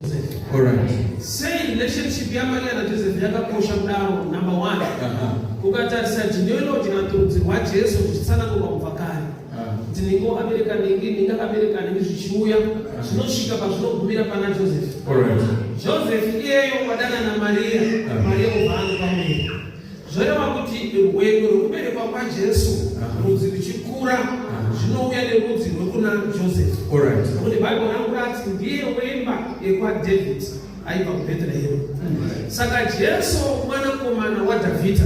Alright. Sei relationship yaMaria naJoseph yakakosha kudaro? Number one, ukatarisa genealogy kana kuti rudzi rwaJesu zvichitsanangurwa kubva kare kuti ningi wakabereka ningi, ningi akabereka ningi, zvichiuya zvinosvika pazvinogumira pana Joseph. Alright. Joseph iyeyo wadana naMaria, Maria ubva anopa muviri. Zvoreva kuti rwendo rwekuberekwa kwaJesu rudzi ruchikura zvinouya nerudzi rwekuna Joseph. Alright. Nokuti Bible rangu rati ndiye wemba yekwaDavid aibva kuBethlehem. Saka Jesu mwanakomana waDhavhidha.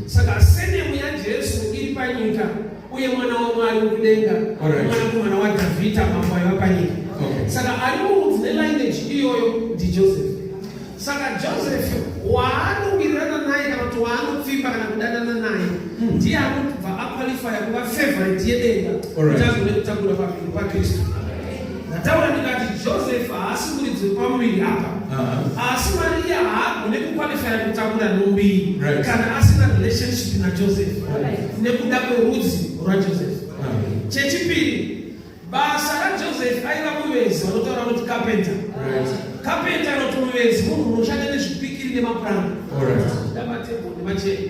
Saka senemu yaJesu iri panyika uye mwana waMwari wekudenga Alright. mwanakomana waDhavhidha mambo aiva panyika. Okay. Saka ari murudzi nelineage iyoyo ndiJoseph. Saka Joseph waanowirirana naye kana kuti waanopfimba kana kudanana naye ndiye anobva aqualifya kuva favorite yedenga Alright. kuti azone kutakura pamuviri paKristu. Ndataura ndikati Joseph haasi muridzi wepamuviri apa asi Maria haagone kuqualifya kutakura nhumbi iyi kana asina relationship naJoseph nekuda kwerudzi rwaJoseph. Chechipiri, Basa raJoseph aiva muvezi, vanotaura vanoti carpenter. Carpenter anoti muvezi munhu unoshanda nezvipikiri nemapuranga. Namatebhuru nemacheni.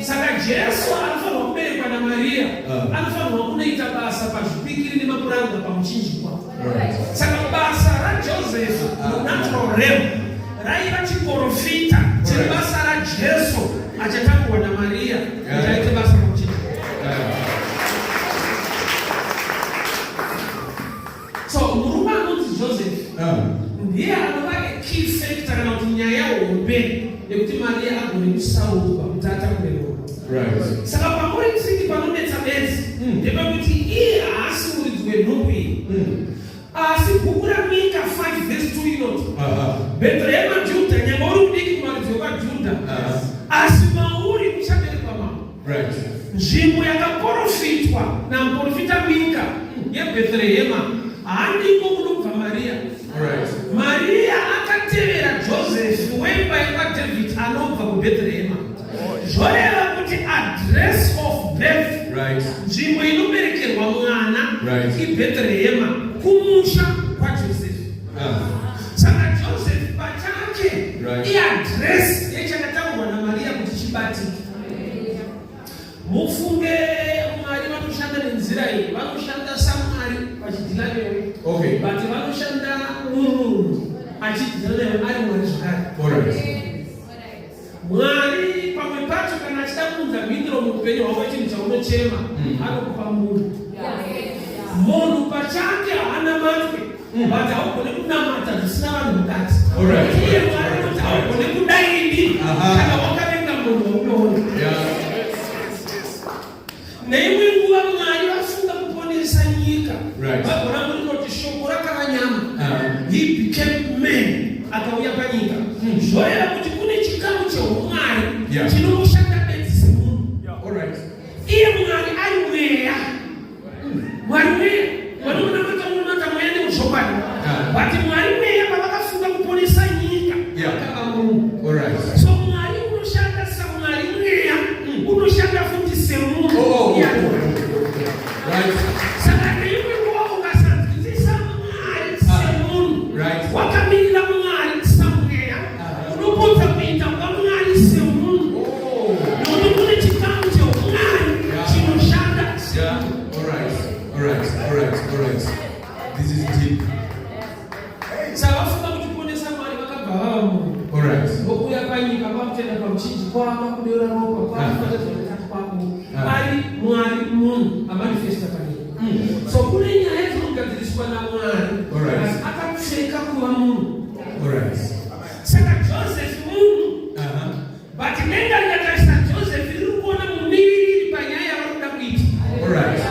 Saka Jesu anofanirwa kuberekwa naMaria, anofanirwa kunoita basa pazvipikiri nemapuranga pamuchinjikwa. Saka basa raJoseph munatural realm raiva chiporofita chebasa raJesu achatangwa naMaria kuti aite basa pamuchinjikwa. So murume anonzi Joseph ndiye anova a key factor kana kuti nyaya hombe yekuti Maria agone kusaudzwa kuti atakure ropa. Saka pamuri tsiki panonetsa bedzi ndepekuti iye haasi muridzi wenhumbu iyi. Asi bhuku raMika 5 vhesi 2 inoti, Bhetrehema Judha, nyangwe uri mudiki kumarudzi ekwaJudha, asi mauri muchaberekwa mambo. Nzvimbo yakaporofitwa namuporofita Mika yeBhethrehema handiko kunobva Maria. Maria akatevera Joseph wemba yekwaDavid anobva kuBhethrehema. Zvoreva kuti address of birth, nzvimbo inoberekerwa mwana iBhethrehema, kumusha kwaJoseph. Saka Joseph pachake iaddress yechakataurwa naMaria kuti chibatike. Mufunge Mwari vanoshanda nenzira iyi, vanoshanda saMwari vachidhila newe. But vanoshanda mumunhu achidhila newe ari Mwari zvakare. Mwari pamwe pacho kana achida kuunza mhinduro muupenyu hwako chinhu chaunochema anokupa munhu. Munhu pachake haana matwe but haugone kunamata zvisina vanhu mukati. Iye Mwari anoti haugone kudaidi kana wakavenga munhu waunoona. Neimwe nguva Mwari vafunga kuponesa nyika. Bible rangu rinoti shoko rakava nyama. He became man akauya panyika. Zvoreva kuti kune chikamu cheumwari chinomushanda bedzi semunhu. Iye Mwari ari mweya. Mwari mweya. Vanomunamata munamata mweya nemuzvokwadi. But Mwari mweya pavakafunga kuponesa nyika vakava munhu. So Mwari unoshanda saMwari mweya unoshanda futi semunhu. Oh. Saka neimwe nguva ukasanzwisisa Mwari semunhu wakamirira Mwari samweya unopotsa kuita kwaMwari semunhu nokuti kune chikamu cheumwari chinoshanda semunhu. All right. All right. All right. All right. This is deep. Saka vafunga kuti kuponesa Mwari vakabva vava munhu. All right. Vokuuya panyika kwakutenda pamuchinjikwa kwakudeura ropa kwakubata zvakatatu kwako ari Mwari munhu amanifesta panyika. So kune nyaya dzinogadziriswa naMwari asi akapfeka kuva munhu. All right. Saka Joseph munhu but denga rikatarisa Joseph riri kuona mumiririri panyaya yavari kuda kuita. All right.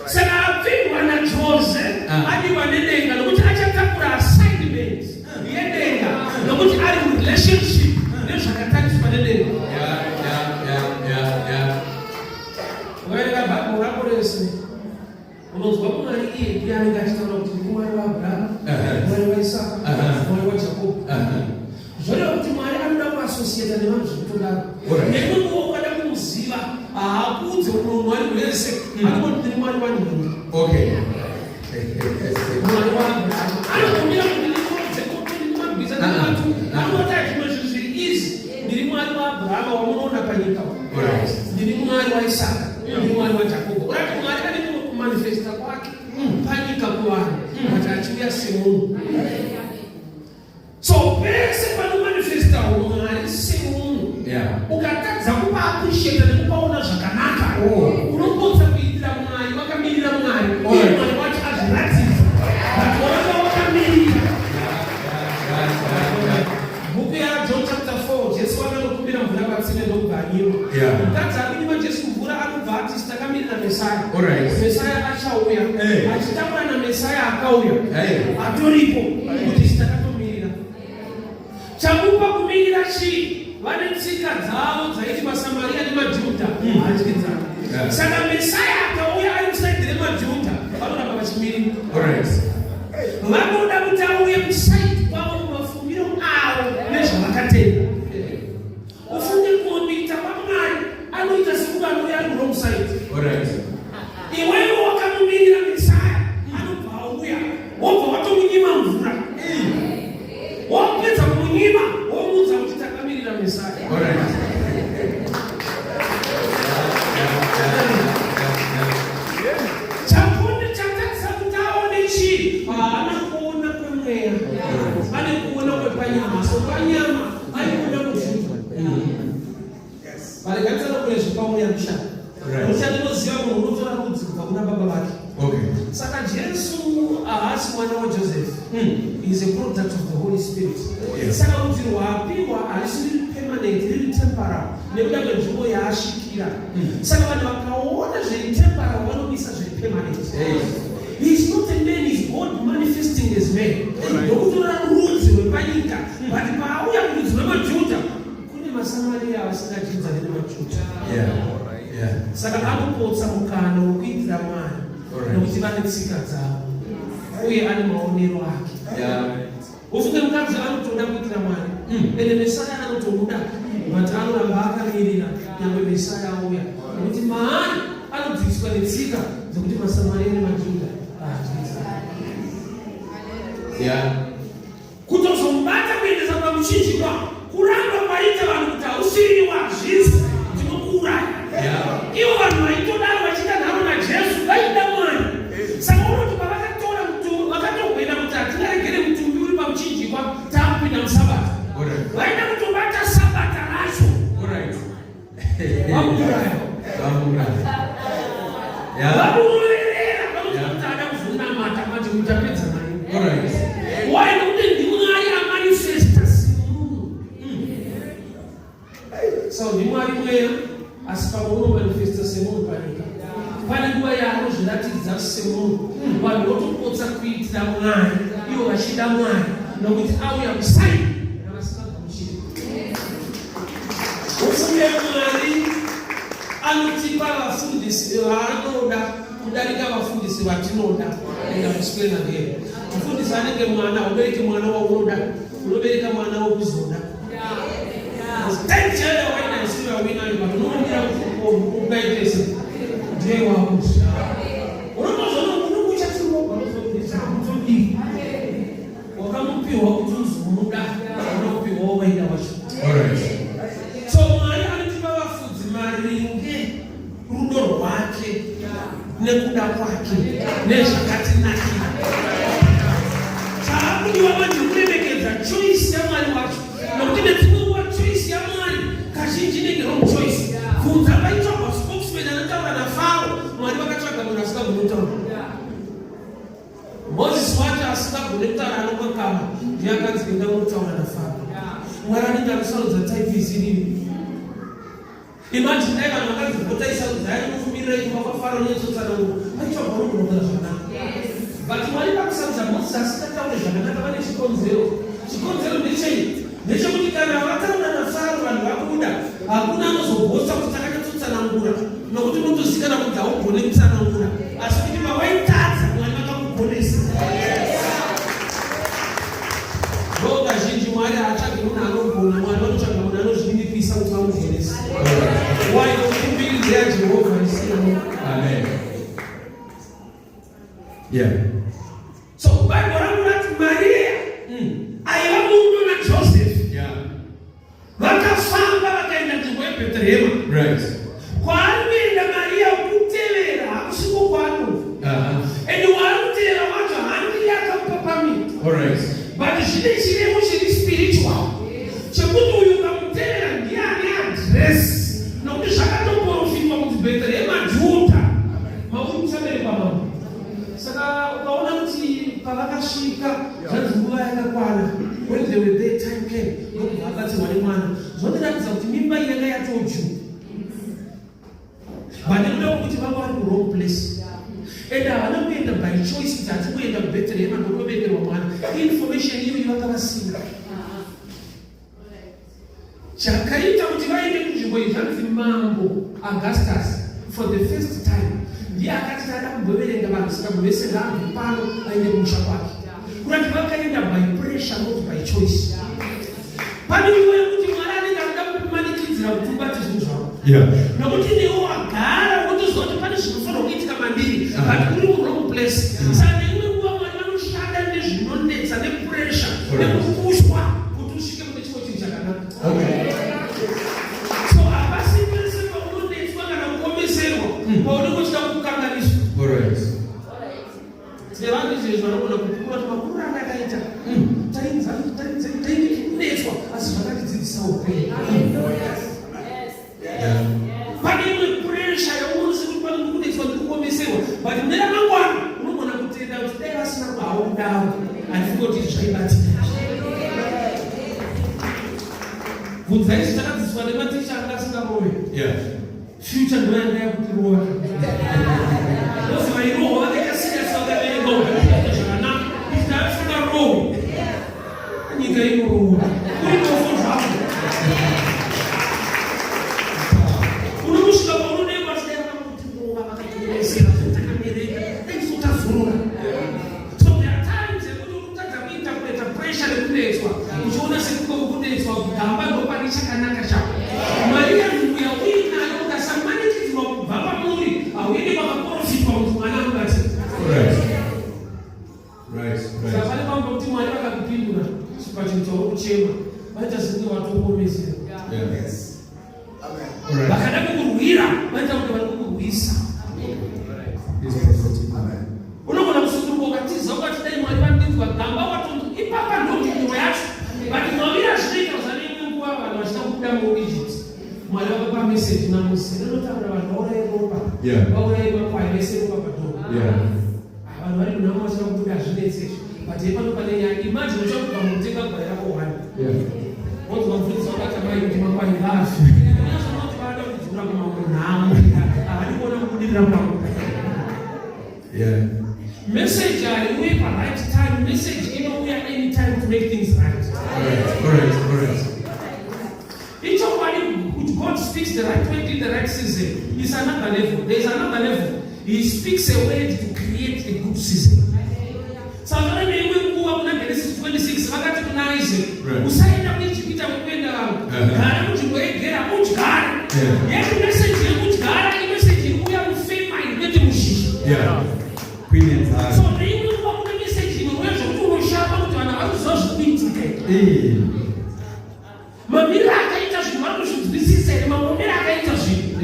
Saka apfirwa naJose adiwa nedenga nokuti achatakura assignment yedenga nokuti ari murelationship nezvakatariswa nedenga. Ukaverenga Bhaibheri rako rese unonzwa Mwari iye ndiye anenge achitaura kuti ndiri Mwari waAbrahama, Mwari waIsaka, Mwari waJakobho. Zvoreva kuti Mwari anoda kuasosieta nevanhu zvekutodaro. Neimwe nguva ukada kumuziva haakuudze kuti Mwari wese anongoti ndiri Mwari wanhingi. Mwari waAbrahama anogumira kuti ndikuudze. Anoti zvimwe zvinhu zviri easy. Ndiri Mwari waAbrahama wamunoona panyika, ndiri Mwari waIsaka, ndiri Mwari waJakobho. Urati Mwari ane kumwe kumanifesta kwake panyika kuvanhu, but achiuya semunhu. So pese panomanifesta Mwari semunhu, ukatadza kupa appreciate nekupaona zvakanaka, unopotsa kuitira Mwari vakamirira Mwari, uye Mwari wacho azviratidza, but waramba wakamirira. Bhuku yaJohn chapter 4, Jesu akanokumbira mvura patsime ndokubva anyima. Mukadzi akunyima Jesu mvura anobva ati, "Takamirira Mesaya." Mesaya achauya. Achitaura naMesaya akauya atoripo kuti takatomirira. Chamupa kumirira chii? Vane tsika dzavo dzaiti vaSamaria nemaJudha hadyidzana. Saka Mesaya akauya ari kuside remaJudha, vanoramba vachimirira. Vanoda kuti auye kuside kwavo, mumafungiro avo nezvavakatenda. Ufunge kuomita kwaMwari, anoita sekunge anouya ari wrong side. Iwewe wakamumirira Mesaya, anobva auya, wobva watomunyima mvura. Wapedza kumunyima, womuudza kuti takamirira Mesaya. Chakonde chatadzisa kuti aone chii? Haana kuona kwemweya, ane kuona kwepanyama. So panyama aikuda kuJudha. Varegatsana kune zvepamweya mushana. Musha ndinoziva munhu unotora rudzi kubva kuna baba vake. Saka Jesu haasi mwana waJoseph. Is a product of the Holy Spirit. Saka rudzi rwaapiwa harisi riri permanent, riri temporal nekuda kwenzvimbo yaasvikira. Saka vanhu vakaona zviri temporal vanomisa zviri permanent. He is not a man, he is God manifesting as man. Ndokutora rudzi rwepanyika, but paauya kurudzi rwemaJudha, kune maSamaria vasingadyidzani nemaJudha. Saka anopotsa mukana wekuitira Mwari nokuti vane tsika dzavo uye ane maonero ake. Ufunge mukadzi anotoda kuitira Mwari, ende Mesaya anotomuda, but anoramba akamirira nyangwe Mesaya auya, nekuti maari anodziviswa netsika dzekuti maSamaria nemaJudha haadyidzani. Kutozomubata kuendesa pamuchinjikwa, kuramba kwaita vanhu kuti hausiriwa, hazvisi, ndinokuuraya. Ivo vanhu vaitodaro vachiita nharo naJesu vaida Mwari. Saka unoti pavakatora mutumbi, vakatohwena kuti hatingaregere mutumbi uri pamuchinjikwa, taakupinda musabata. Vaida kutobata sabata racho. Vamuuraya. Vamuuraya. Vamuroverera, vanoziva kuti ada kuzonamata manje kuti tapedza naye. Why? Nekuti ndiMwari amanifesta semunhu. So ndiMwari mweya, asi pamwe unomanifesta semunhu panyika. Pane nguva yaanozviratidza semunhu, vanhu votopotsa kuitira Mwari ivo vachida Mwari, nokuti auya kuside ravasingagamuchiri. Ufunge Mwari anotipa vafundisi vaanoda kudarika vafundisi vatinoda. Enda explain again. Mufundisi anenge mwana, ubereke mwana waunoda, unobereka mwana wokuzoda. Time chaiyo waina isiyo yauinayo, but unomumbira ungaitese ndiye wako. Unotozoona unenge uchatsiroga, unozotodii wakamupiwa kuti uzomuda, unopiwa waida wacho. So Mwari anotipa vafudzi maringe rudo rwake nekuda kwake nezvakatinakira. Chaakudiwa manje kuremekedza choice yaMwari wacho, nokuti nedzimwe nguva choice yaMwari kazhinji inenge wrong choice. Bvunza paitsvagwa spokesman anotaura naFaro, Mwari vakatsvaga munhu asingagoni kutaura. Mozisi wacho asingagoni kutaura, anokakama, ndiye akanzi enda unotaura naFaro. Mwari anenge anosarudza type isiriri. Imagine dai vanhu vakanzi vhotai, sarudzai anokufumirai kumba kwaFaro netsotsananguro, paitsvagwa unogona zvakanaka. But Mwari pakusarudza Mozisi asingataure zvakanaka vane chikonzero. Chikonzero ndechei? Ndechekuti kana vataura naFaro vanhu vabuda, hakuna anozobhosa kuti takanyatsotsanangura, nokuti unotozikana kuti haugone kutsanangura, asi kuti mawaitadza Mwari vakakugonesa. Ndo kazhinji Mwari haatsvagi munhu anogona, Mwari vanotsvaga munhu anozvininipisa kuti vamugonese. Why? Nokuti mbiri ndeyaJehovha, isina. Amen. Yeah. So Bhaibheri rangu rati Mariya aiva murudo. Bheterehema. Kwaari kuenda Mariya kutevera hakusiko kwaanobva. And waari kutevera wacho handiye akamupa pamiri. But zvine chirevo chiri spiritual chekuti uyu ukamutevera ndiye ane address, nokuti zvakatoprofitwa kuti Bheterehema Judha mauri kuchaberekwa mambo. Saka ukaona kuti pavakasvika, zvanzi nguva yakakwana, when they were there, time came, ndokubva abatsirwa nemwana. Zvondiratidza kuti mimba iyi yanga yatoju, but nekuda kwekuti vanga vari kuwrong place and havana kuenda by choice kuti hati kuenda kuBhetherehema ndokunoberekerwa mwana. Information iyoyi vanga vasina. Chakaita kuti vaende kunzvimbo iyi, zvanzi Mambo Augustus for the first time ndiye akati tada kumboverenga vanhu, saka munhu wese ngaabve pano aende kumusha kwake. Kurati vakaenda by pressure, not by choice. Pane nguva yekuti Mwari anenge anoda kukumanikidzira kuti ubate zvinhu zvako, nokuti newe wagara unotoziva kuti pane zvinofanira kuitika mandiri, but uri muwrong place. Saka neimwe nguva Mwari vanoshanda nezvinonetsa, nepressure, nekupushwa kuti usvike mune chimwe chinhu chakanaka. So hapasi pese paunonetswa kana kuomeserwa paunenge uchida kukanganiswa. Tine vanhu izvezvi vanogona kupupura kuti makuriro andakaita, tainge tikunetswa, asi zvakatidzidzisa upenyu. Pane imwe pressure yaunosi kuti pane ndiri kunetswa, ndiri kuomeserwa, but mune ramangwana unogona kutenda kuti dai vasina kuhawo kudaro, handifunge kuti zvaibatika. Bvunzai zvitakadzidziswa nematicha anga asingarove. Future ndo yanga yakutirova. Those vairohwa vakaita serious, vakaverenga ukaita zvakanaka. If tasingarohwi, nyika inorohwa uri dofo zvako. Unokusvika paunonengwa chidai, vakakutirova takamereka, dai tazorora. So there are times yekuti urikutadza kuinterpreta pressure nekunetswa, uchiona sekuti kunetswa kugamba ndopane chakanaka chako. Mariya, nhumbu yauinayo, ukasamanikidzirwa kubva pamuri, hauendi kwakaprofitwa kuti mwana anobatsira. Saka pane pamwe pekuti Mwari vakakupindura pachinhu chauri kuchema, vaita sekunge vatokuomesera. Vakada kukurwira, vaita kuti vari kukurwisa. It's prophetic. Unogona kusunduruka ukatiza, ukati dai Mwari vandinzwa. Gamba watonzi ipapa ndo mhinduro yacho, but maviri azvinoita zane imwe nguva vanhu vachida kubuda muEgypt, Mwari vakapa meseji naMose, rinotaura vanhu vauraye ropa, vauraye makwai vese, ropa padoor. Vanhu vari munhamo vachida kubuda, hazvinetsezvo, but ipano pane nyaya. Imagine uchakubva mukutenga gwai rako one, wonzwa mufundisi wakati mai kuti makwai ngafe. Unyatsonoti vada kudzura kumamunhamo, havadi kuona kubudirira kwako. Message haiuyi paright time. Message inouya anytime to make things right. Ichokwadi kuti God speaks the right word in the right season is another level. There is another level. He speaks a word to create a good season. Saka neimwe nguva kuna Genesis 26 vakati kuna Isaac, "Usaenda kuIjipita kuenda vangu, gara munzvimbo yeGera udyare." Yeti message yekudyara imessage iri kuuya mufamine, kwete muzhizha. Queen and So neimwe nguva kune message inouya zvokuti unoshama kuti vanhu vari kuziva zviri kuitika. Mamiriro akaita zvinhu vari kuzvinzwisisa here, maomero akaita zvinhu?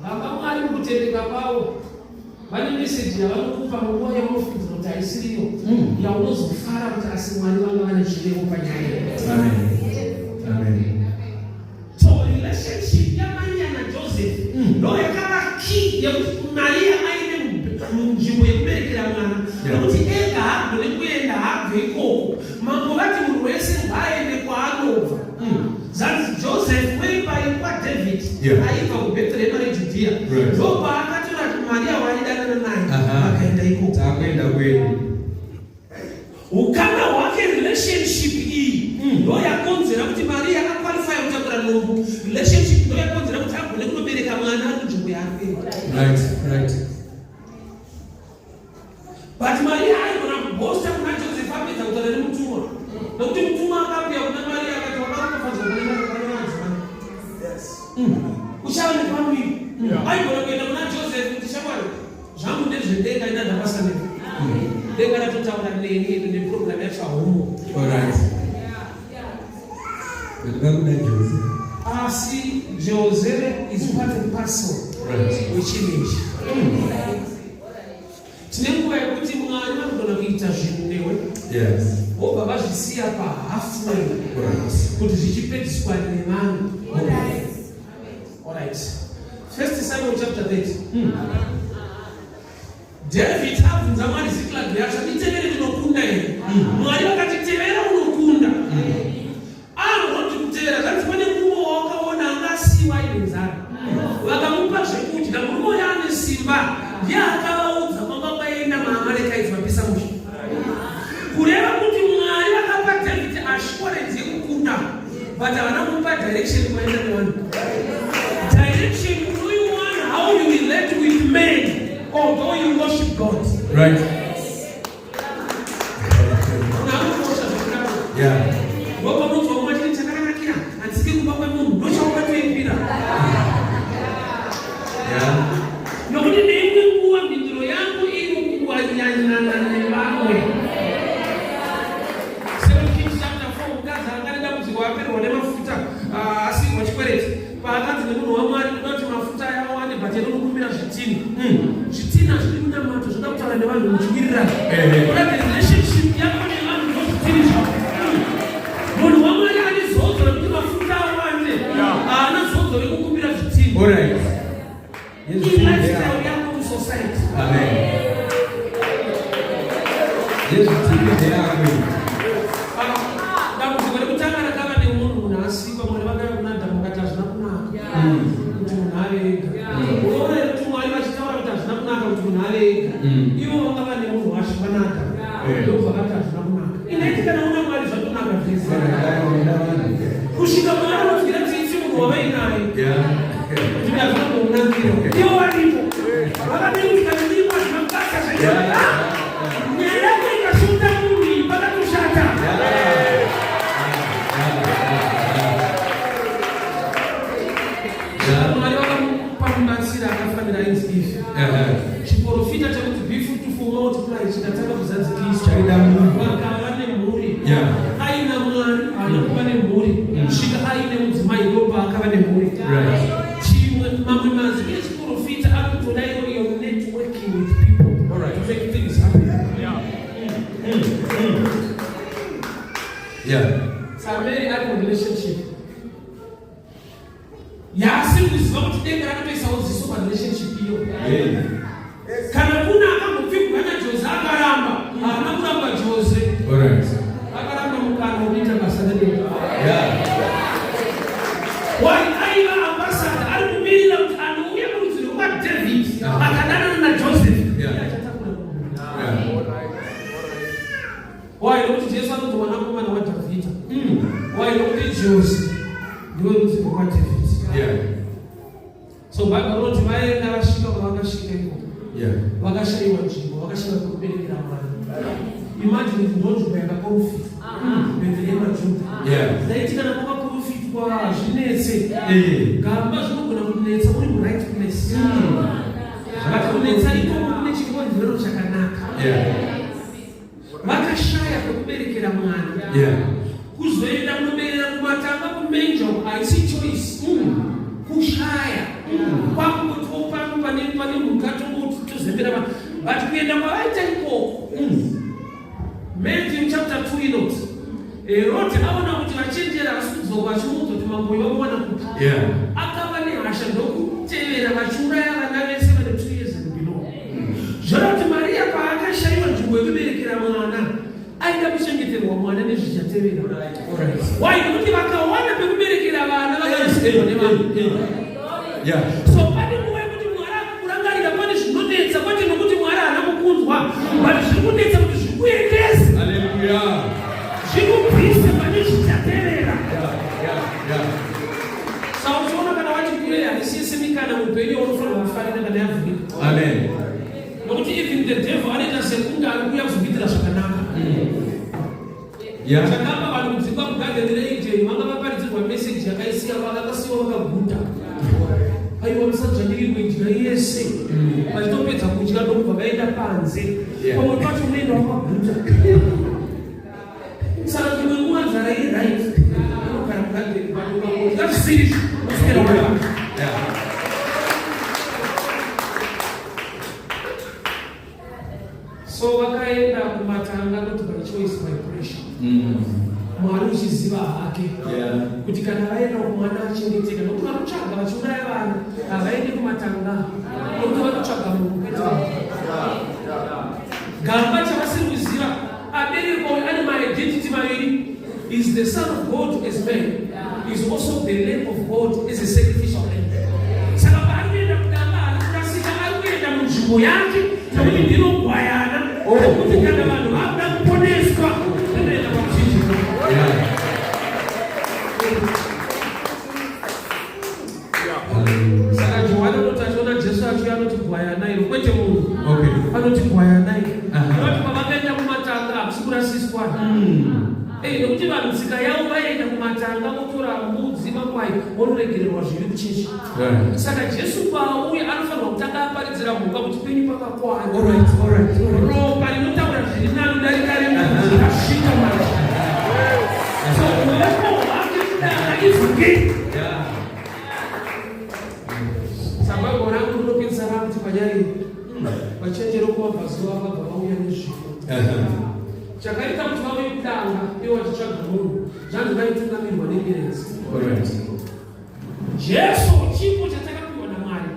Baba Mwari mukutendeka kwavo vane meseji yavanokupa munguva yaunofungidzira kuti haisiriyo, yaunozofara kuti asi Mwari vanga vane zvirevo panyaya iyi. Amen. Amen. So relationship yaMaria naJoseph ndo yakava key yekuti Maria aende munzvimbo yekuberekera mwana, nokuti ega haagone kuenda, haabve ikoko. Mambo vati munhu wese ngaaende kwaanobva. Zanzi Joseph wemba yekwaDavid aibva kuBhetherehema reJudhiya, ndopaakatora Maria waaidanana naye, vakaenda ikoko. Takuenda kwedu. Ukama hwake, relationship iyi ndo yakonzera kuti Maria aqualifya kutakura nhumbu. Relationship ndo yakonzera kuti agone kunobereka mwana ari kunzvimbo yaari kuenda. But Maria aigona kuboasta kuna Joseph apedza kutaura nemutumwa, nokuti mutumwa akabuya kuna Maria akati, "Wakaropafadzwa pane madzimai, uchava nepamuviri." Aigona kuenda kuna Joseph kuti, "Shamwari, zvangu ndezvedenga, ina ndabasa newe, denga ratotaura neni ende neprogram yacho haumo." All right. But vakuda Joseph. Ah, Asi Jose is part and parcel wechinhu ichi. Tine nguva yekuti Mwari vanogona kuita zvinhu newe vobva vazvisiya pahalfway kuti zvichipedziswa nevanhu. Alright. First Samuel chapter 30. David abvunza Mwari Ziklag yacho, nditevere ndinokunda here? Mwari vakati tevera unokunda. Anoti kutevera zvanzi pane murume wawakaona anga asiwa aine nzara. Vakamupa zvekudya, murume uyo ane simba ndiye akavaudza kwanga kwaenda maAmalekite vapisa musha. Kureva kuti Mwari vakapa David assurance yekukunda but havana kumupa direction kwaenda nevanhu. Direction unoiwana how you relate with men although you worship God. Munhu anokosha zvekudaro. Ndopaunonzwa mumwe achiti chakanakira handisiki kumba kwemunhu ndochaukatoipira. Nokuti neimwe nguva mhinduro yangu iri kuwanyanyana nevamwe. Second Kings chapter 4 mukadzi anga ane dambudziko apererwa nemafuta asiirwa chikwereti paakanzi nemunhu waMwari kuda kuti mafuta aya awande but enokumbira zvitini. Zvitini hazvidi munamato zvoda kutaura nevanhu muchiwirirana. Kuda the relationship yako nevanhu ndozvitini zvako. Munhu waMwari ane zodzo rekuti mafuta awande. Haana zodzo rekukumbira zvitini. Ilifestyle yako musociety. Amen. Yezvitini ndeyako. Dambudziko rekutanga rakava nemunhu munhu asikwa Mwari vakauya kuna Adhamu vakati hazvina kunaka kuti munhu ave ega. Unoona here kuti Mwari vachitaura kuti hazvina kunaka kuti munhu ave ega. Ivo vanga vane munhu wasikwa naAdhamu. Ndobva vati hazvina kunaka. Inaiti kana una Mwari zvatonaka zvese. Kusvika Mwari anonzwira tsitsi munhu wavainaye. Kuti hazvina kumbomunakira. Ivo varipo. Vakadii kuti kana ndiripo hazvina kubasa zvese. Nyaya yako ikashota munhu iyi pakatoshata. Mwari vakamupa mubatsiri akafanira ainzi Eve. Chiprofita chekuti be fruitful multiply chikatanga kuzadzikiswa. Chaida munhu. Vakava nemhuri. Aina Mwari haana kuva nemhuri. Kusvika aine mudzimai ndopaakava nemhuri. Chimwe mamwe mazwi echiprofita anotoda iyo iyo networking with people to make things happen. Sameri ari murelationship yaasiri kuziva kuti denga rakatoisawo ziso parelationship iyo. Kana kuna akambopfigwa naJose akaramba, haana kuramba Jose. Akaramba mukana wekuita basa redenga. Why aiva ambassador ari kumirira kuti anouya kurudzi rwekwaDavid akadanana naJoseph. Iye achatakura munhu. Why nokuti Jesu anonzi mwanakomana waDhavhidha. Why nokuti Jose ndiwe rudzi rwekwaDavid. So Bible rinoti vaenda vasvika kwavakasvika ikoko. Vakashayiwa nzvimbo, vakashayiwa pekuberekera mwana. Imagine kuti ndo nzvimbo yakaprofitwa. Bethlehem Juda. Ndaiti kana kwakaprofitwa zvinetse. Gamba zvinogona kunetsa uri muright place. But kunetsa ikoko kune chikonzero chakanaka. Vakashaya pekuberekera mwana. Kuzoenda kunoberera kumatanga kumenja uko haisi choice. Kushaya. Kwakungotiwo pano pane pane mhuka tongoti tozembera vanhu. But kuenda kwavaita ikoko. Matthew chapter 2 inoti Herode aona kuti vachenjera havasi kudzoka vachimuudza kuti mambo uyu vamuwana kupi. Akava nehasha ndokutevera vachiuraya vana vese vane 2 years and below. Zvoreva kuti Maria paakashayiwa nzvimbo yekuberekera mwana aida kuchengeterwa mwana nezvichatevera. Why? Nekuti vakawana pekuberekera vana vakarasikirwa nevanhu. So pane nguva yekuti Mwari akukurangarira pane zvinonetsa kwete nokuti Mwari haana kukunzwa but zviri kunetsa kuti zvikuendese. Zvikubvise pane zvichatevera. Saka uchiona kana wati kure haisi yese mikana muupenyu yaunofanira kufarira kana yavhurika. Amen. Nokuti even the devil anoita sekunge ari kuuya kuzokuitira zvakanaka. Chakapa vanhu kudzingwa mugadheni reEdeni vanga vaparidzirwa meseji yakaisiya vakasiwa vakaguta. Aiwa musadzvanyirirwe idya yese. Vachitopedza kudya ndokubva vaenda panze. Pamwe pacho unoenda wakaguta. Saka dzimwe nguva nzara iri right. Unogara mugadheni but ukangodya zvisiri izvo. Kusvikira wava. So vakaenda kumatanga, not by choice, by pressure. Mwari uchiziva hake kuti kana vaenda kumwana achengeteka, nokuti vanotsvaga vachiuraya vana havaendi kumatanga, nokuti vanotsvaga munhu kwete vanhu. Gamba chavasiri kuziva, aberekwa uyu ane maidentity maviri: is the Son of God as man, is also the Lamb of God as a sacrificial lamb. Saka paari kuenda kudanga haari kurasika, ari kuenda munzvimbo yake, nekuti ndiro gwayana rekuti kana vanhu vakuda kuponeswa rinoenda pamuchinjiko. Saka Johani anoti achiona Jesu achiuya anoti gwayana iro, kwete munhu. Anoti gwayana iro. Anoti pavakaenda kumatanga hakusi kurasiswa. Nekuti vanhu tsika yavo vaienda kumatanga votora mbudzi, makwai, vonoregererwa zvivi kuchechi. Saka Jesu paauya anofanirwa kutanga aparidzira mhuka kuti penyu pakakwana. Ropa rinotaura zviri nani darika rembudzi rasvika manje. So uvepo hwake kudanga ivhangeri. Saka rangu rinopedzisa rakuti panyaya iyi, vachenjeri kumabvazuva vabva vauya nezvipo. Chakaita kuti vauye kudanga ivo vachitsvaga munhu, zvanzi vaitungamirwa nengerozi. Jesu chipo chatakapiwa naMwari.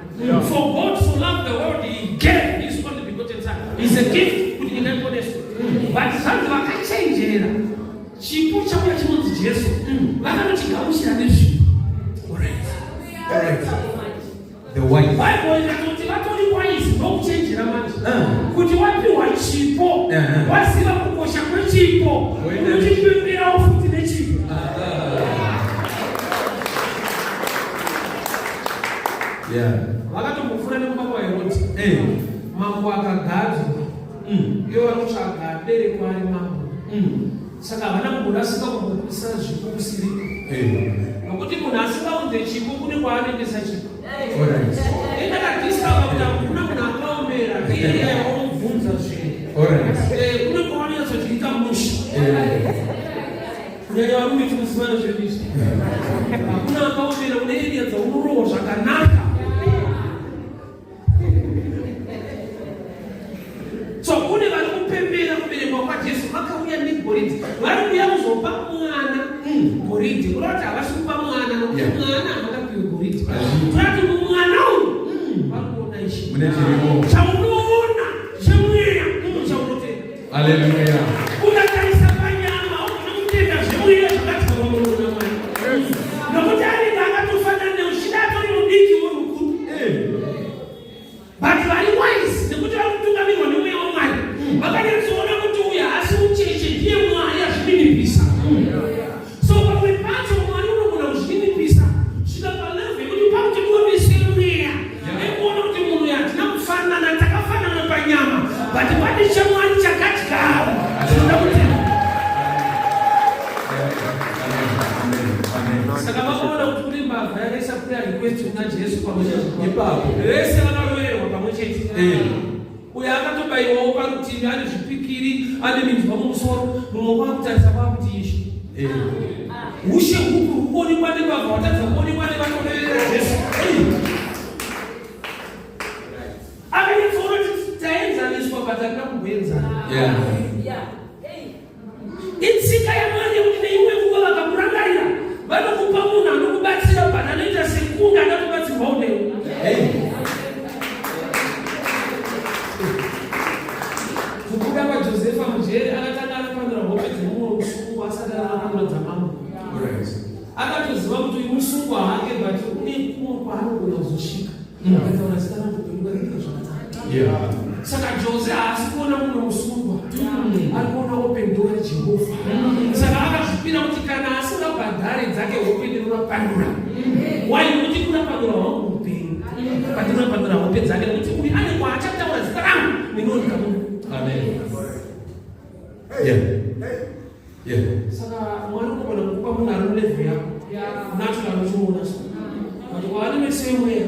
For God so loved the world, he gave his only begotten Son. Is a gift kuti nyika iponeswe. But zvanzi vakachenjera, chipo chauya chinonzi Jesu, vakanochigamuchira nezvipo. All right. The wise. Bible ikatoti vatori wise, ndokuchenjera manje, kuti wapiwa chipo, waziva kukosha kwechipo, unochipemberawo futi nechipo. Vakatombopfuura nekumba kwaHerodi. Mambo akagadzwa. Ivo vanotsvaga aberekwa ari mambo. Saka havana kumborasika kumbopisa zvipo kusiri, nokuti munhu asingaunze chipo kune kwaanoendesa chipo. Indakadiscover kuti hakuna munhu akaomera iye waunobvunza zvinhu. Kune kwavanonyatsochiita musha. Kunyanya varume tinozivana zvedu izvi. Hakuna akaomera, une area dzaunorova zvakanaka. So kune vari kupembera kuberekwa kwaJesu vakauya negoridhe, vari kuuya kuzopa mwana goridhe. Kureva kuti havasi kupa mwana, nokuti mwana havakapiwe goridhe. Kureva kuti mumwana uyu vari kuona Ishe. Mune chirimo. Chaunoona chemweya chaunotenda. Hallelujah. Ukatarisa panyama ugona kutenda zvemweya zvakadzikwa pamuromo naMwari, nokuti anenge akatofanana neuchida, atori mudiki uri mukuru. But vari wise, nekuti vari kutungamirwa nemweya waMwari, vakanyatsoona kuti uyu haasi mucheche, ndiye Mwari azvininipisa. So pamwe pacho Mwari unogona kuzvininipisa svika palevel yekuti pakuti tionese mweya nekuona kuti munhu uyu hatina kufanana, takafanana panyama, but pane chaMwari chakadyara chinoda kutenda. Amen. Amen. Saka vakaona kuti kune mbavha yakaisa prayer request kuna Jesu pamwe chete. Ipapo. Vese vakaroverwa pamwe chete. Uyo akatobayiwawo parutivi, ane zvipikiri, ane minzwa mumusoro. Mumwe kwakutarisa kwakuti, "Ishe, ushe hupi hukuonekwa nembavha watadza kuonekwa nevanoreverera Jesu?" Akanyatsoona kuti taenzaniswa, but hatina kumboenzana. Itsika yaMwari yekuti neimwe nguva vakakurangarira vanokupa munhu anokubatsira, but anoita sekunge akatobatsirwawo newe. Kubuda kwaJosefa mujeri, akatanga anapanura hope dzemumwe musungwa asati anapanura dzamambo. Akatoziva kuti uyu musungwa hake, but une kumwe kwaanogona kuzosvika. Akataura zita rangu, upenyu hwake zvakanaka. Saka Jose haasi kuona mumwe musungwa, ari kuona open door yaJehovha. Saka akazvipira kuti kana asingabhadhare dzake hope, ndinorapanura. Why? Nekuti kunapanura hwangu upenyu, pandinopanura hope dzake, nekuti uyu ane kwaachataura zita rangu, ndinooneka munhu. Amen. Saka Mwari unogona kukupa munhu ari mulevel yako natural uchimuona so, but kwaane meso emweya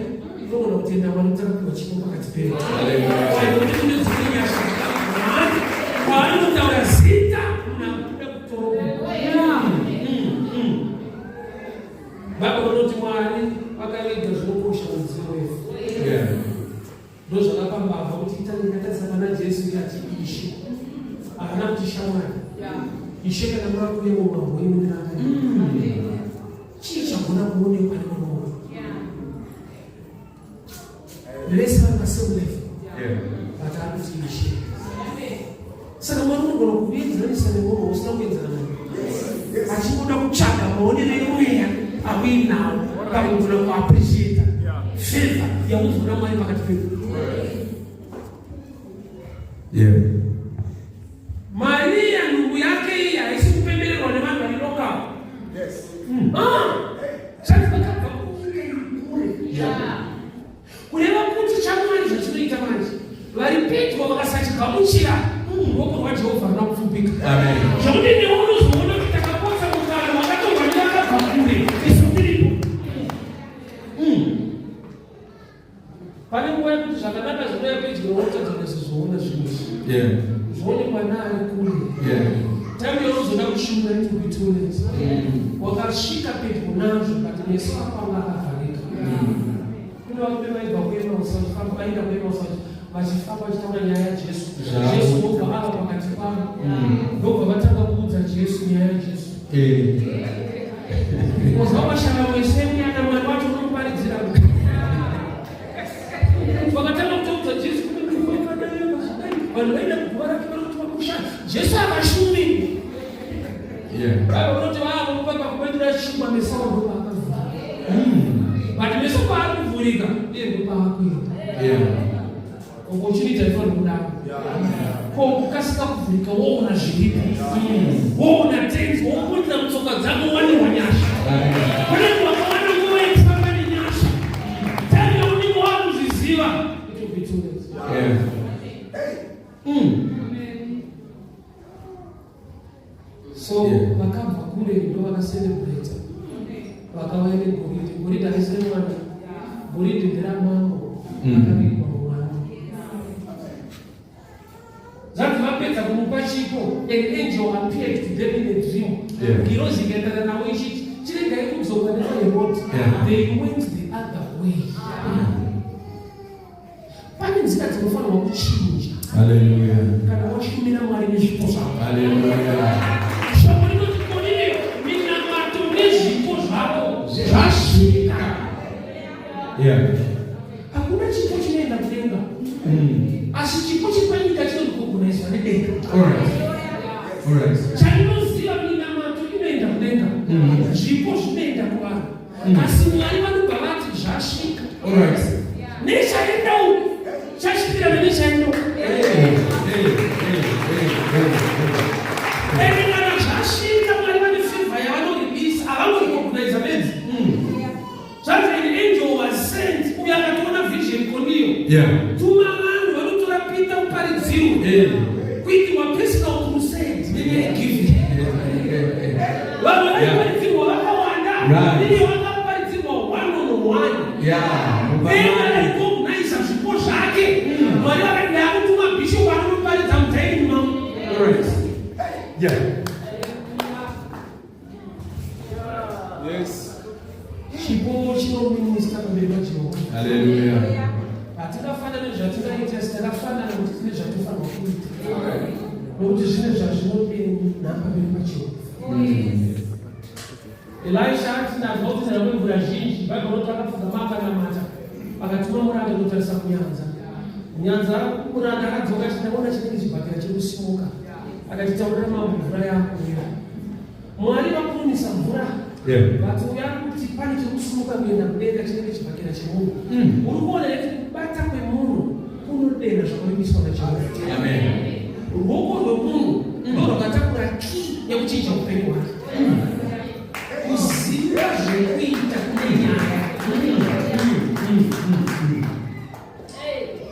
unogona kutenda Mwari kuti akapiwa chipo pakati pedu. Hallelujah. Why? Nekuti kune dzimwe nyasha Mwari kwaanotaura zita, munhu akubuda kutorongo. Bhaibheri rinoti Mwari Ishe, havana kuti shamwari. Ishe, kana makuye mumambo imundiranga, chii chagona kuonekwa nemurume? Vese vari pasame level, but ari kuti Ishe. Saka Mwari unogona kuenzanisa nemunhu usina kuenzana naye, achingoda kutsvaga maonero emweya auinawo pakugona kuappreciata favor yaunzwa naMwari pakati pedu. Mariya, nhumbu yake iyi haisi kupembererwa nevanhu vari local. Zvanzi vakabva kunyika iri kure. Kureva kuti chaMwari zvachinoita manje, vari pedyo vakasachigamuchira, ruoko rwaJehovha runa kupfupika. Amen. Zvokuti newe unozoona kuti takapotsa mukana wakatorwa nevakabva kure, isu tiripo. Pane nguva yekuti zvakanaka zvinouya pedyo, wotadza kuzozviona zvinhu izvi. Zvionekwa naari kure. Time yaunozoda kushumira, it will be too late. Wakasvika pedyo nazvo, but meso ako anga akavharika. Kune varume vaibva kuEmaus vachifamba, vaenda kuEmaus vachifamba vachitaura nyaya yaJesu. Jesu ndobva ava pakati pavo, ndobva vatanga kuudza Jesu nyaya yaJesu. Uzwa mashava wese muyana, Mwari wacho unomuparidzira. Vakatanga kutoudza Jesu kuti vanhu vaenda kuguva rake vari kuti vakusha Jesu akashumiri. Bhaibheri unoti vaamupa pakubaitira chingwa, meso avo ndopaakavhurika. But meso paari kuvhurika, iye ndopaakuenda. Opportunity haifaniri kudaro. Ko kukasika kuvhurika, woona zviripo, woona tenzi, wopundira mutsoka dzako, wanirwa nyasha. Kune vakawanda nguva yekufamba nenyasha, time yaunenge wakuzviziva, it will be too late. So vakabva kure ndo vakacelebrata, vakauya negoridhe. Goridhe harisi remwana, goridhe nderamambo akavigwa mwana. Zvanzi vapedza kumupa chipo, an angel appeared to them in a dream. Ngirozi ikaendana navo ichiti, "Chiregai kudzoka nemaHerodi." They went the other way. Pane nzira dzinofanirwa kuchinja Hallelujah. kana washumira Mwari nezvipo zvako. Hallelujah. Shoko rinoti, "Korine, minamato nezvipo zvako zvasvika." Hakuna chipo chinoenda kudenga, asi chipo chepanyika chinorecogniswa nedenga. All right. All right. Chandinoziva, minamato inoenda kudenga, zvipo zvinoenda kuvanhu, asi Mwari vanobva vati zvasvika. All right. Nechaenda uku chasvikirana nechaenda uku. Hey, hey, hey, hey, hey, hey. Ende kana zvasvika, Mwari vane favor yavanoribisa, havangorecogniza bedzi. Zvanzi an angel was sent, uyo akatoona vision, Koniyo. Tuma vanhu vanotora Peter uparidzirwe, kuitirwa personal crusade nenyaya yegiving. Vanhu vaiparidzirwa vakawanda, iye vakaparidzirwa one on one. Denga recognize zvipo zvake. Mwari vakati, "Ndakutuma bishop anonoparidza mudining mamo." All right. Yes. Chipo chinominista pamberi paJehovha. Hallelujah. Hatingafanana nezvatingaita, asi takafanana kuti tine zvatofanirwa kuita, nokuti zvine zvazvinodenha pamberi paJehovha. Elisha ati, "Ndazwa kuti ndava mvura zhinji." Bhaibheri roti akapfugama akanamata, akatuma muranda kunotarisa kunyanza. Nyanza, muranda akadzoka achiti, "Ndaona chinenge chibhakera chiri kusimuka." Akati, "Taurira mambo, mvura yakuuya." Mwari vakurumisa mvura. But uyo ari kuti pane chiri kusimuka kuenda kudenga, chinenge chibhakera chemunhu. Uri kuona nekuti kubata kwemunhu kunodenha zvakavimbiswa naJehovha. Amen. Ruoko rwemunhu ndo rwakatakura key yekuchinja upenyu hwake. Kuziva zvekuita kune nyaya.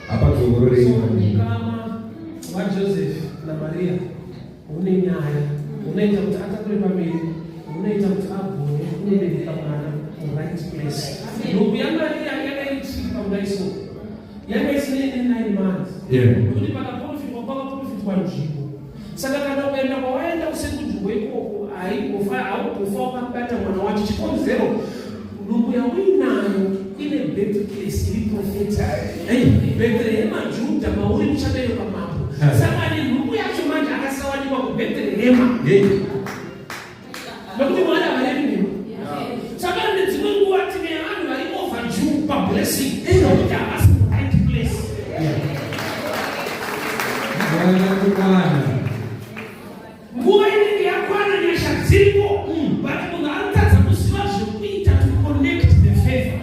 Apa dzokororei. So ukama hwaJoseph naMaria hune nyaya, hunoita kuti atakure pamberi, hunoita kuti agone kunobereka mwana muright place. Nhumbu yaMaria yanga iri tricky pakudai, so yanga isina ine 9 months, nokuti pakaprofitwa, pakaprofitwa nzvimbo. Saka kana ukaenda kwawaenda usiri kunzvimbo ikoko, haimbofa, haubofa wakabata mwana wacho. Chikonzero, nhumbu yauinayo ine birth place iri prophetic. Bhethlehema Judha, mauri muchaberekwa mambo. Saka nenhumbu yacho manje akasawanikwa kuBheterehema, nekuti Mwari havarevi nhema. Saka nedzimwe nguva tine vanhu vari overdue pablessing nokuti havasi right place. Kukwana. Nguva inenge yakwana, nyasha dziripo, but munhu ari kutadza kuziva zvekuita to connect the favor.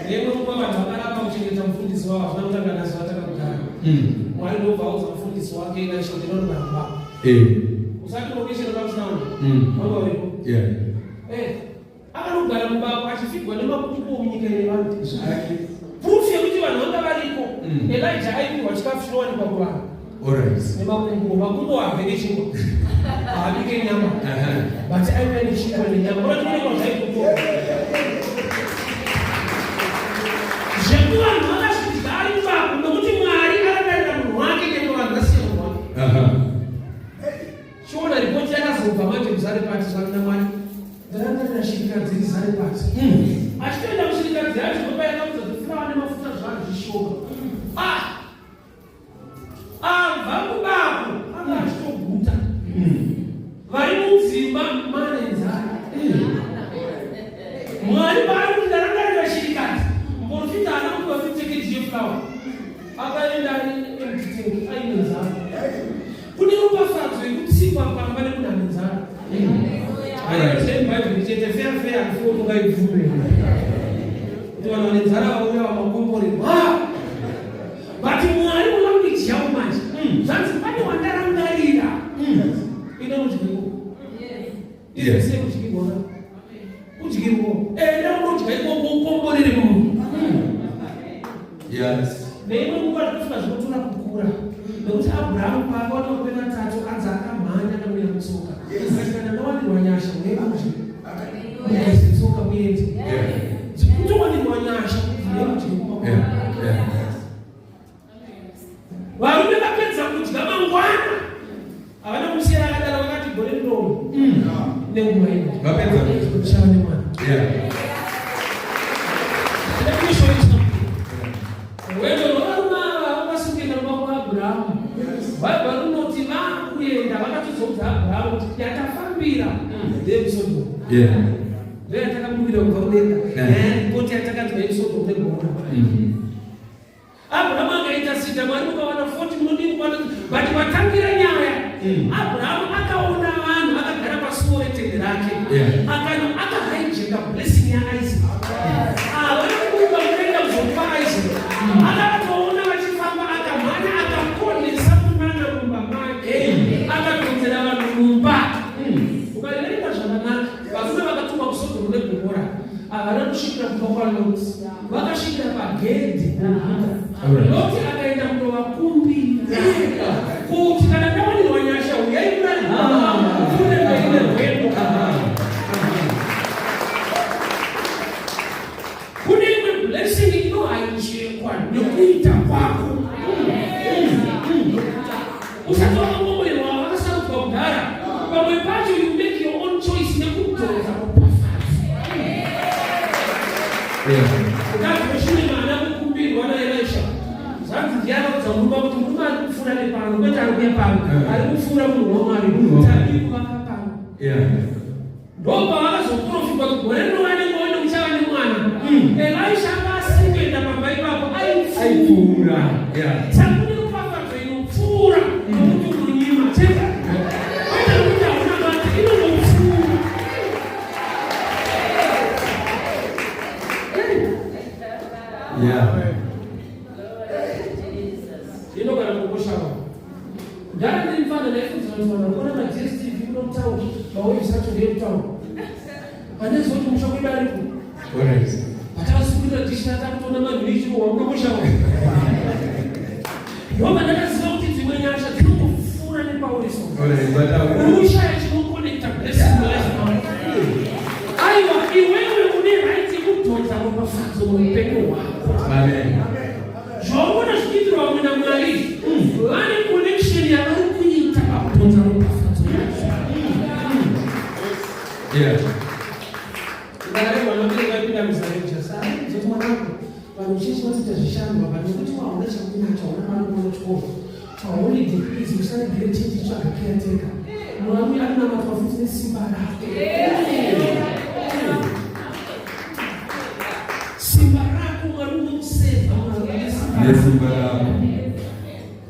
Neimwe nguva vanhu vakaramba kuchengeta mufundisi wavo. Hazvina kutanga nhasi, vatakakudhara. Mwari ndobva audza mufundisi wake Elisha kuti ndinogara mubako. Usati location pamusina vanhu vanga varipo. Akanogara mubako achifigwa nemakumbo munyika ine vanhu. Zvake. Proof yekuti vanhu vanga variko, Elijah aipiwa chikafu chinowanikwa kuvanhu nemakumbo. Makumbo haabheke chingwa, haabike nyama, but aiuya nechingwa nenyama. Unatoonekwa zvaikupo zvekuvanhu vakazvidya ari mubako, nokuti Mwari arangarira munhu wake nyangwe vanhu vasiya munhu wake. Chiona ripoti yakazobva manje muZarepati: "Zvanzi naMwari, ndarangarira shirikadzi iri Zarepati." Achitoenda kushirikadzi yacho, ndopa yakaudza kuti furawa nemafuta zvanhu zvishoma. Ah! Abva mubako anga achitoguta, vari mudzimba mane nzara. Mwari paari kuti ndarangarira shirikadzi, muprofita haana kuti vafitsekeji yefurawa. Akaenda empty tank aine nzara. Kune ropafadzo yekutsikwa pamba nemunhu ane nzara. Bhaibheri chete feya feya handifo ungaibvume kuti vanhu vane nzara vauya vamakomborerwa, but Mwari mulanguage yavo manje zvanzi pane wandarangarira inonodya ikoko. Izvese kudyirwa, kudyirwa, enda unodya ikoko ukomborere munhu. Neimwe nguva tinofunga zvinotora kukura, nekuti Abrahamu paakaona varume vatatu, anzi akamhanya akamira mutsoka akati, "Kana ndawanirwa nyasha, uyai mudye, mugeze tsoka muende." Kutowanirwa nyasha kuti uyai mudye kumba. Varume vapedza kudya, mangwana havana kumusiyana akadaro. Vakati, "Gore rinono nenguva ino Vapedza kudya. tichava nemwana." Let me show you something. Rwendo rwavarume ava vakasukenda kumba kwaAbhurahamu, Bhaibheri rinoti vakuenda vakatozoudza Abhurahamu kuti yatafambira ndeyekuSodhomu, ndoyatakabumbira kubva kudenga. Ripoti yatakanzwa yeSodhomu neGomora. Abrahamu akaita sita, Mwari mukawana 40 munodini kwana? But watangira nyaya, Abrahamu akaona vanhu akagara pasuo retende rake. Akano akahijacka blessing yaIsaac. Havana kubuka kuenda kuzopa Isaac. Akatoona vachifamba, akamhanya, akakonesa munana mumba make, akadonzera vanhu mumba. Ukaverenga zvakanaka, varume vakatumwa kuSodhomu neGomora havana kusvikira kumba kwaLoti, vakasvikira pagedhi. Loti akaenda kunovakumbira kuti, "Kana ndawanirwa nyasha, uyai murari pfuure mberi nerwendo." Kune imwe blessing inohijackwa nekuita kwako. Usati wakambomerwa vakasarudzwa kudhara, pamwe pacho you make your own choice nekudhonza ropafadzo. Mukadzi wechirima haana kukumbirwa naElisha. Zvanzi ndiye akaudza murume kuti murume ari kupfuura nepano, kwete ari kuya pano, ari kupfuura munhu waMwari, tadii kuvaka pano. Ndopavakazoprofitwa kuti gore rinova nemwana, muchava nemwana. Elisha anga asiri kuenda pamba ipapo, aipfuura. Aipfuura. Saka kune ropafadzo inopfuura nokuti urinyima chete, kwete nokuti hauna mate, inongopfuura. Inogara mukoshava kudhara. Ndiri mufana, ndaifunzira kuti vanhu varikuona maDStv kuno mutauni, mawaves acho ndeyemutauni. Handiziva kuti musha kwedu ariko. Patakasungurira dishi, takutoona manhu ichirohwa munokoshava. Ndobva ndakaziva kuti dzimwe nyasha dzinongopfuura nepauriso. But Urushaya chinoconnecta blessing mulife mako. Aiwa, iwewe une right yekudhonza ropafadzo muupenyu hwako. Amen. Zvaunona zvichiitirwa vamwe naMwari, vane connection yavari kuita pakudhonza ropafadzo yacho. Ndakarehwa mwana vapinda muzareja saizoti, "Mwanangu, vanhu Muchechi vanoita zvishandwa, but nekuti wauna chakunacho, hauna mari kuona chikoro paholiday, please usaregere chechi, tsvaga caretaker. Mwari anonamatwa futi nesimba rake. Simba rako, Mwari unomusevha Mwari nesimba rako. Nesimba rako.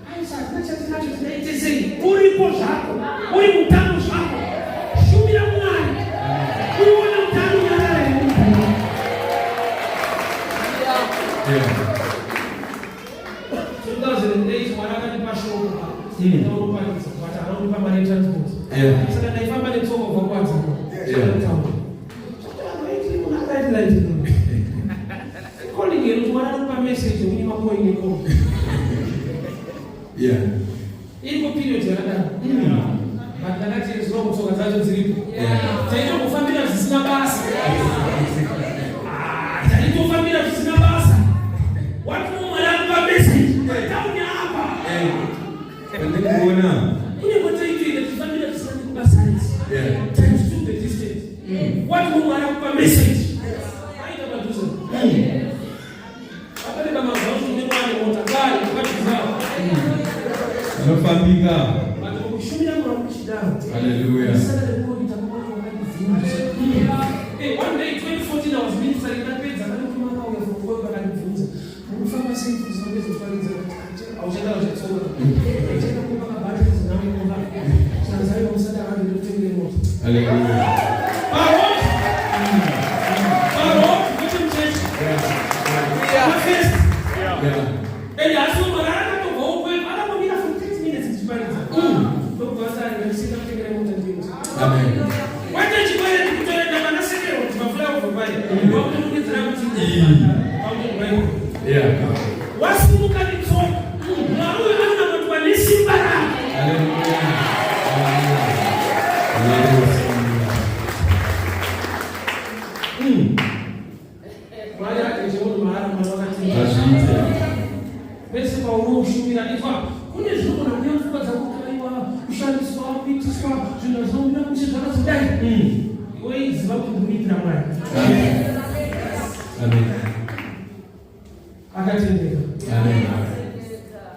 Aisa, hatina chatinacho, tinaite sei? Uripo zvako, uri mutano zvako, shumira Mwari, uriona mutano, nyarara yemunhu. 2008 Mwari akatipa shoko. Ndaunoparidza, but akaundipa mari yetransport. Saka ndaifamba netsoka kubva kuWadzana. Town calling yenu kuti Mwari anokupa message yekunyima coin nekoro. Iriko period yakadaro, but ndakati zuva kutsoka dzacho dziripo. Taitongofambira zvisina basa. Ah, taitofambira zvisina basa. Wati Mwari anokupa message tauni apa. Pandikuona. Kune kwataitoenda tichifambira zvisina nekubasa. Times two the distance. Wati Mwari akupa message, aita padhuze. Apereka mazuva kuti nemwane mota kare padhuze. Zvinofambika. But kushumira Mwari kuchidaro. Hallelujah. Saka nekuita kwako wakandibvunza. One day 2014 I was ministering, ndapedza, ndakatuma akauya from work, akandibvunza, "Urikufamba sei kuzopedza kuparidza?" Auchaenda uchatsoka, uchaenda kumba kabatteries nawe kumba sanzai musati akandi ndikutengere mota. Hallelujah. Paroad, paroad, kwete muchechi. Pafirst. And asi Mwari akatobva uko, akambomira for 30 minutes ndichiparidza, ndokubva asari ndisina kutengera mota ndiyo. Amen. Kwete chikwereti, kutoenda pana sekero kuti maflyover pai wakutofungidzira kuti pakutobai. Wasimuka netsoka. Mwari uyu anonamatwa nesimba rake. Hallelujah. Hallelujah. Mwari ati chimunhu maara, Mwari wakati Hazviite. Pese paunoshumira ifa kune zvinogona kuuya mupfungwa dzako, kaiwa kushandiswa, kuitiswa zvinhu zvinomira mushe, zvakazodai. Iwe iziva kuti ndikuitira Mwari. Amen. Akatendeka. Amen.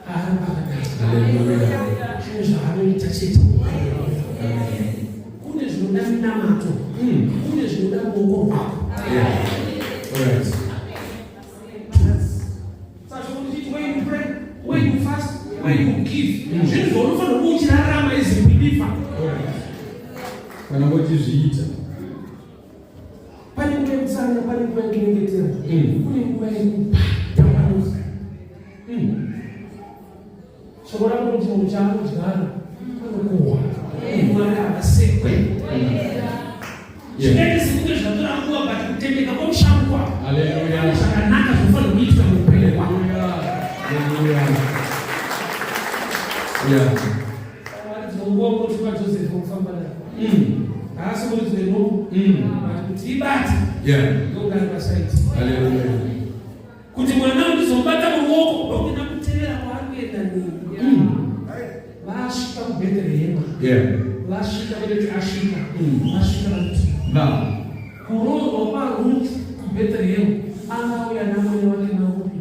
Aramba akadai. Hallelujah. Zvinhu zvaanoita chete. Amen. Kune zvinoda minamato, kune zvinoda ruoko rwako. Yeah. All right. Saka kuti when you pray, when you fast, when you give, zvinhu zvaunofanira kuva uchirarama as a believer. All right. Kana uchizviita. Pane nguva yekutsanya, pane nguva yekunyengetera, kune nguva yekupa tambanuza. Shoko rako kuti munhu chaanodyara anokohwa. Mwari havasekwe. Zvinenge sekunge zvatora nguva, but kutendeka kwamusharukwa Hallelujah. zvakanaka zvinofanira kuitwa muupenyu hwako. Hallelujah. Yeah. Mwari dzinonguva unotuka Joseph wokufamba naye. Haasi kuti dzine nhumbu, but kuti ibate, ndogara paside. Hallelujah. Kuti mwana ndizomubata muruoko, ndokenda kutevera kwaari kuenda nini. Vasvika kuBhetherehema. Vasvika, kwete asvika. Vasvika vakuti Now. Kuroorwa kwaRuth kuBhetherehema, angauya namwene wake Naomi.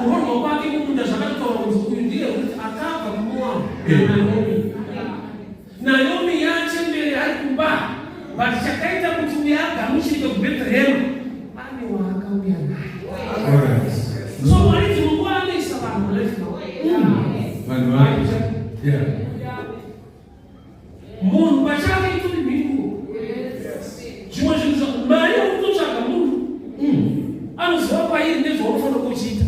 Kuroorwa kwake mumunda zvakatotaura kunzi uyu ndiye Ruth akabva kuMoabu naNaomi. Naomi yachembere ari kumba, but chakaita kuti uyu agamuchirike kuBhetherehema, ane waakauya naye. All right. So Mwari dzimwe nguva anoisa vanhu mulife mavo. Vanhu vake. Munhu pachake itori mhinduro. Zvimwe zvinhu mari yekutotsvaga munhu anoziva kwairi ndezvaunofanira kuchiita.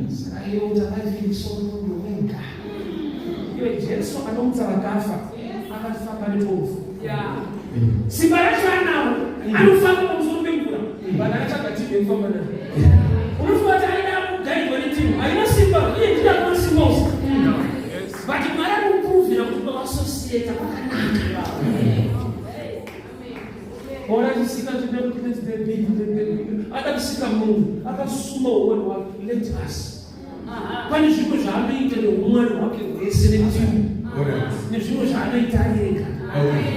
Saka iwe utakafirisoro wega, iwe Jesu anomutsa vakafa akafamba nepofu. Simba racho anaro, anofamba pamusoro pemvura, vanhu akatsvaga timu yekufamba nayo. Unofunga kuti aida kugaidwa netimu haina simba? Iye ndiye akuna simba usi, but Mwari anokupuruvhira kuti unoassociata kwakanaka. Ona chisika chine kuti let's be big, be big. Ada kusika munhu, akasuma umwari wake, let us. Pane zvimwe zvaanoita neumwari hwake hwese netimu, nezvimwe zvaanoita ari ega.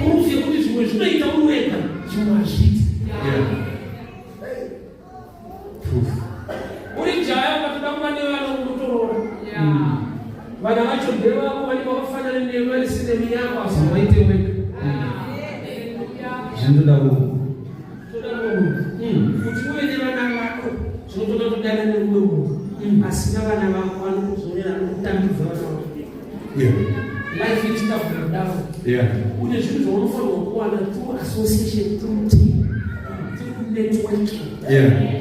Proof yekuti zvimwe zvinoita uri wega, zvimwe hazviiti. Vana vacho ndevako, vanenge vakafanana newe, vane sinemi yako, asi havaite wega. Zvinotoda munhu. Toda mumwe munhu. Kuti uve nevana vako, zvinotoda kudana nemumwe munhu. Asina vana vako anokuzorera, anokutambidza vana vako. Life ichikavhura kudaro. Une zvinhu zvaunofanirwa kuwana through association, through team, through networking.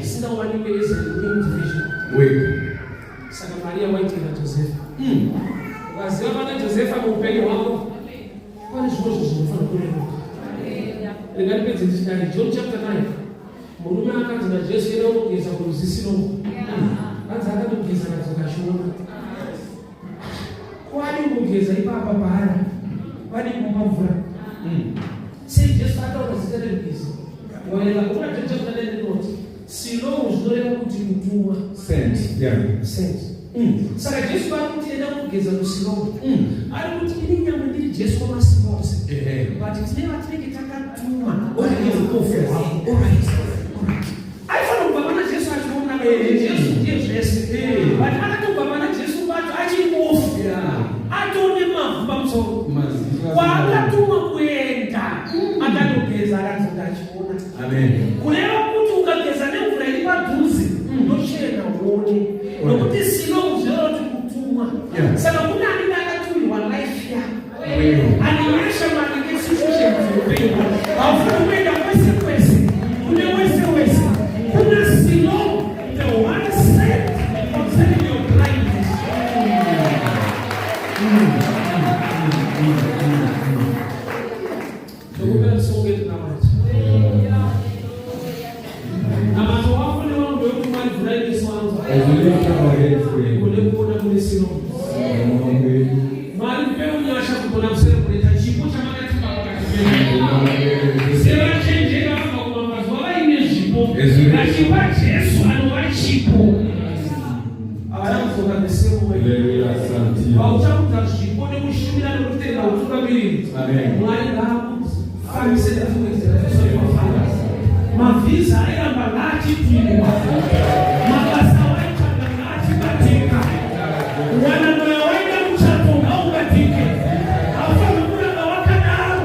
Zvisingawanikwe as an individual. Wega. Saka Maria waitenda Josefa. Ukaziva pana Josefa muupenyu hwako, pane zvimwe zvinhu zvinofanira kureruka. Rega ndipedze ndichidai. John chapter 9. Murume akanzi naJesu enda unogeza kurwizi Silomu. Hanzi akatogeza akadzoka achiona. Kwadi kugeza ipapa paari. Kwadi kumupa mvura. Sei Jesu ataura zita rerwizi? Waerenga bhuku raJohn chapter 9 rinoti Silomu zvinoreva kuti kutumwa. Sent. Yeah. Sent. Saka Jesu ari kuti enda kugeza kuSilomu. Ari kuti ini nyangwe ndiri Jesu wamasimba ose. But tine vatinenge takatuma. Alright. Hwako. Alright. Alright. Aifanira kubva pana Jesu achiona kuti Jesu ndiye zvese. But akatobva pana Jesu pacho achiri bofu. Atone mavhu pamusoro. Mazita. Kwaakatumwa kuenda akatogeza akadzoka achiona. Amen. Kureva kuti ukageza nemvura iri padhuze unochena uone, nokuti Silomu zvinoreva kuti kutumwa. Saka kune anenge akatumirwa life yako, ane nyasha maringe situation dzeupenyu hwako. Haufani kuenda kwese kwese kune wese wese. Kuna Silomu, the one sent concerning your blindness. Tokupera tisonge tinamata. Namato wako newangu ndewekuti Mwari vhurai meso angu. As we lift up our hands to Him. Kune kuona kune Silomu. Mwari mupe unyasha kugona kucelebrata chipo chamakatipa pakati pedu. Sevachenjeri vanobva kumamazuva vaine zvipo, vachipa Jesu anova chipo. Havana kudzoka the same way. Pauchakudza zvipo nekushumira nekutenda utungamiriri, Amen. Mwari ngaakufambise nedzimwe nzira dzose mafamba. Mavhiza airamba ngaachipindwa, mabasa waitsvaga ngaachibatika, wanano yawaida muchato ngaubatike. Haufaniri kuramba wakadaro,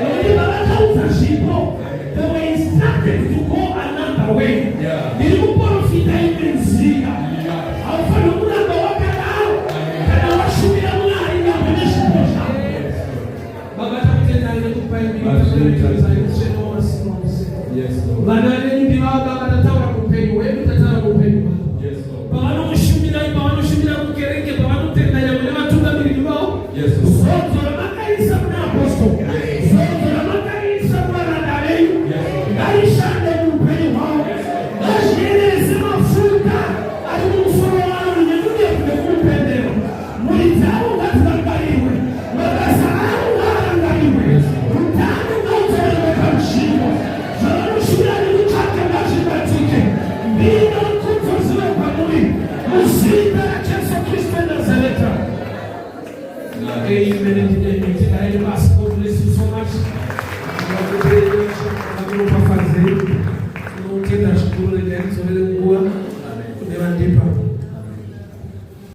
nokuti vavakaudza zvipo, they were instructed to go another way. Ndiri kuprofita imwe nzira. Haufaniri kuramba wakadaro kana washumira Mwari nyangwe nezvipo zvako. Baba, takutendai nekupai mbiri. Yes, Lord. Vana venyu ndivava Baba, tataura kuupenyu hwedu, tataura kuupenyu hwavo. Yes, Lord. Pavanokushumirai, pavanoshumira kukereke, pavanotenda nyangwe nevatungamiriri vavo, Yes, Lord. zodzo ramakaisa muna apostoli, zodzo ramakaisa muvaranda venyu, ngarishande muupenyu hwavo, ngazviyerese mafuta ari mumusoro wavo nekudebvu nekumupendero. Mhuri dzavo ngadzirangarirwe, mabasa avo ngaarangarirwe, utano ngaudzorerwe panzvimbo, zvavanoshumira nekutsvaka ngazvibatike. Mbiri norukudzo zive kwamuri muzita raJesu Kristu weNazareta. Amen and amen. Tigareni pasi. God bless you so much.